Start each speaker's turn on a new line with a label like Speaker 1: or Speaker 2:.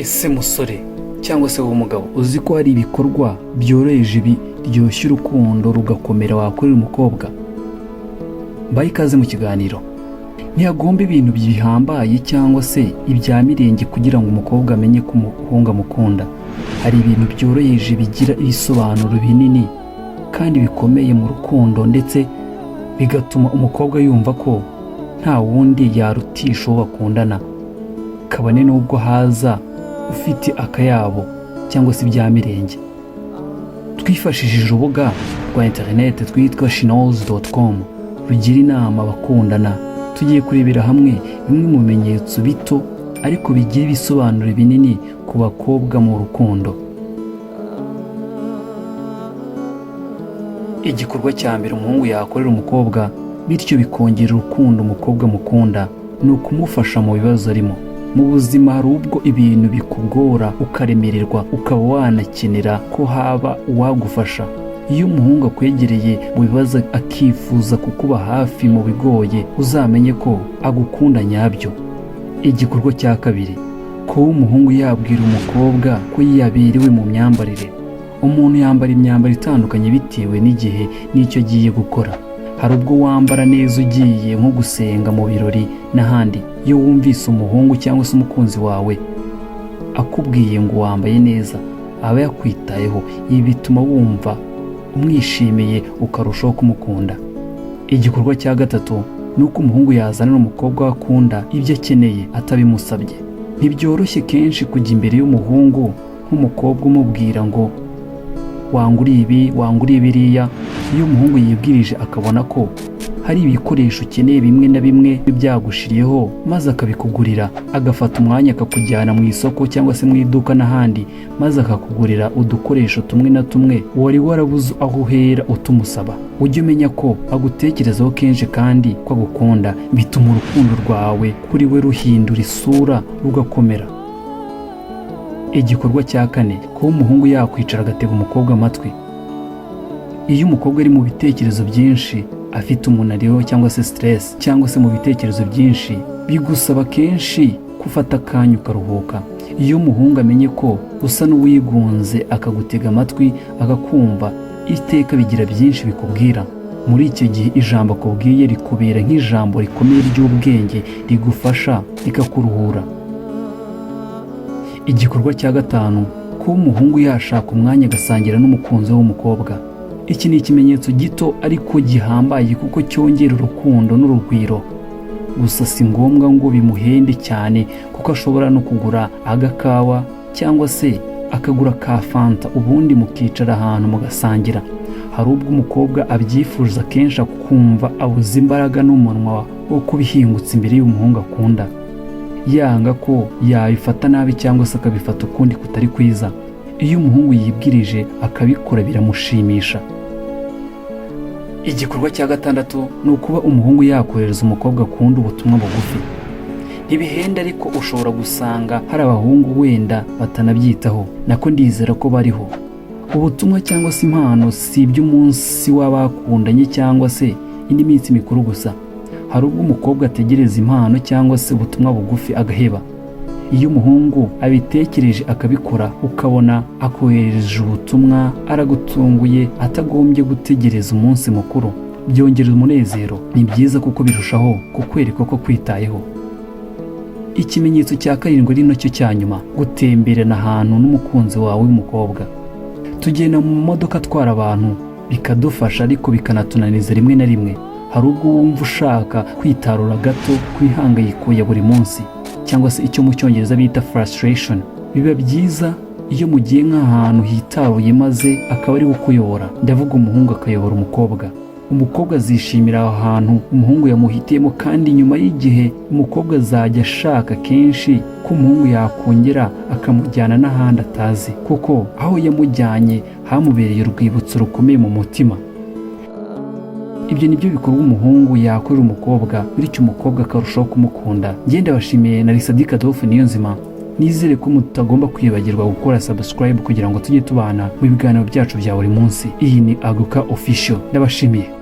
Speaker 1: Ese musore cyangwa se wowe umugabo, uzi ko hari ibikorwa byoroheje biryoshya urukundo rugakomera wakorera umukobwa? Mbaye ikaze mu kiganiro. Ntihagomba ibintu bihambaye cyangwa se ibya mirenge kugira ngo umukobwa amenye ko umuhungu amukunda. Hari ibintu byoroheje bigira ibisobanuro binini kandi bikomeye mu rukundo, ndetse bigatuma umukobwa yumva ko nta wundi yarutisha uwo bakundana, kabone n'ubwo haza ufite akayabo cyangwa se ibya mirenge. Twifashishije urubuga rwa interineti twitwa sheknows.com rugira inama abakundana, tugiye kurebera hamwe bimwe mu bimenyetso bito ariko bigira ibisobanuro binini ku bakobwa mu rukundo. Igikorwa cya mbere umuhungu yakorera umukobwa, bityo bikongera urukundo umukobwa amukunda, ni ukumufasha mu bibazo arimo. Mu buzima hari ubwo ibintu bikugora, ukaremererwa, ukaba wanakenera ko haba uwagufasha. Iyo umuhungu akwegereye mu bibazo akifuza kukuba hafi mu bigoye, uzamenye ko agukunda nyabyo. Igikorwa cya kabiri, kuba umuhungu yabwira umukobwa ko yaberewe mu myambarire. Umuntu yambara imyambaro itandukanye bitewe n'igihe n'icyo agiye gukora. Hari ubwo wambara neza ugiye nko gusenga, mu birori n'ahandi. Iyo wumvise umuhungu cyangwa se umukunzi wawe akubwiye ngo wambaye neza, aba yakwitayeho. Ibi bituma wumva umwishimiye, ukarushaho kumukunda. Igikorwa cya gatatu ni uko umuhungu yazanira umukobwa we akunda ibyo akeneye atabimusabye. Ntibyoroshye kenshi kujya imbere y'umuhungu nk'umukobwa umubwira ngo wanguriye ibi, wanguriye biriya. Iyo umuhungu yibwirije akabona ko hari ibikoresho ukeneye bimwe na bimwe byagushiriyeho, maze akabikugurira, agafata umwanya akakujyana mu isoko cyangwa se mu iduka n'ahandi, maze akakugurira udukoresho tumwe na tumwe wari warabuze aho uhera utumusaba, ujye umenya ko agutekerezaho kenshi kandi ko agukunda. Bituma urukundo rwawe kuri we ruhindura isura, rugakomera. Igikorwa cya kane, kuba umuhungu yakwicara agatega umukobwa amatwi. Iyo umukobwa ari mu bitekerezo byinshi, afite umunaniro cyangwa se stress, cyangwa se mu bitekerezo byinshi, bigusaba kenshi ko ufata akanya ukaruhuka. Iyo umuhungu amenye ko usa n'uwigunze, akagutega amatwi, akakumva, iteka bigira byinshi bikubwira. Muri icyo gihe ijambo akubwiye rikubera nk'ijambo rikomeye ry'ubwenge, rigufasha, rikakuruhura. Igikorwa cya gatanu, kuba umuhungu yashaka umwanya agasangira n'umukunzi we w'umukobwa. Iki ni ikimenyetso gito ariko gihambaye, kuko cyongera urukundo n'urugwiro. Gusa si ngombwa ngo bimuhende cyane, kuko ashobora no kugura agakawa cyangwa se akagura ka fanta, ubundi mukicara ahantu mugasangira. Hari ubwo umukobwa abyifuza kenshi, akumva abuze imbaraga n'umunwa wo kubihingutsa imbere y'umuhungu akunda, yanga ko yabifata nabi cyangwa se akabifata ukundi kutari kwiza. Iyo umuhungu yibwirije akabikora, biramushimisha. Igikorwa cya gatandatu ni ukuba umuhungu yakohereza umukobwa akunda ubutumwa bugufi. Ntibihenda, ariko ushobora gusanga hari abahungu wenda batanabyitaho, nako ndizera ko bariho. Ubutumwa cyangwa se impano si iby'umunsi w'abakundanye cyangwa se indi minsi mikuru gusa. Hari ubwo umukobwa ategereza impano cyangwa se ubutumwa bugufi agaheba. Iyo umuhungu abitekereje akabikora, ukabona akoherereje ubutumwa, aragutunguye, atagombye gutegereza umunsi mukuru, byongera umunezero. Ni byiza kuko birushaho kukwereka ko akwitayeho. Ikimenyetso cya karindwi, ari nacyo cya nyuma, gutemberana ahantu n'umukunzi wawe w'umukobwa. Tugenda mu modoka atwara abantu, bikadufasha ariko bikanatunaniza rimwe na rimwe. Hari ubwo wumva ushaka kwitarura gato ku ihangayiko ya buri munsi, cyangwa se icyo mu Cyongereza bita frustration. Biba byiza iyo mugiye nk'ahantu hitaruye, maze akaba ari we ukuyobora, ndavuga umuhungu akayobora umukobwa. Umukobwa azishimira aho hantu umuhungu yamuhitiyemo, kandi nyuma y'igihe umukobwa azajya ashaka kenshi ko umuhungu yakongera akamujyana n'ahandi atazi, kuko aho yamujyanye hamubereye urwibutso rukomeye mu mutima. Ibyo ni byo bikorwa umuhungu yakorera umukobwa, bityo umukobwa akarushaho kumukunda. Ngenda bashimiye na Risadika Adolphe Niyonzima. Nizere ko mutagomba kwibagirwa gukora subscribe kugira ngo tujye tubana mu biganiro byacu bya buri munsi. Iyi ni Aguka Official, ndabashimiye.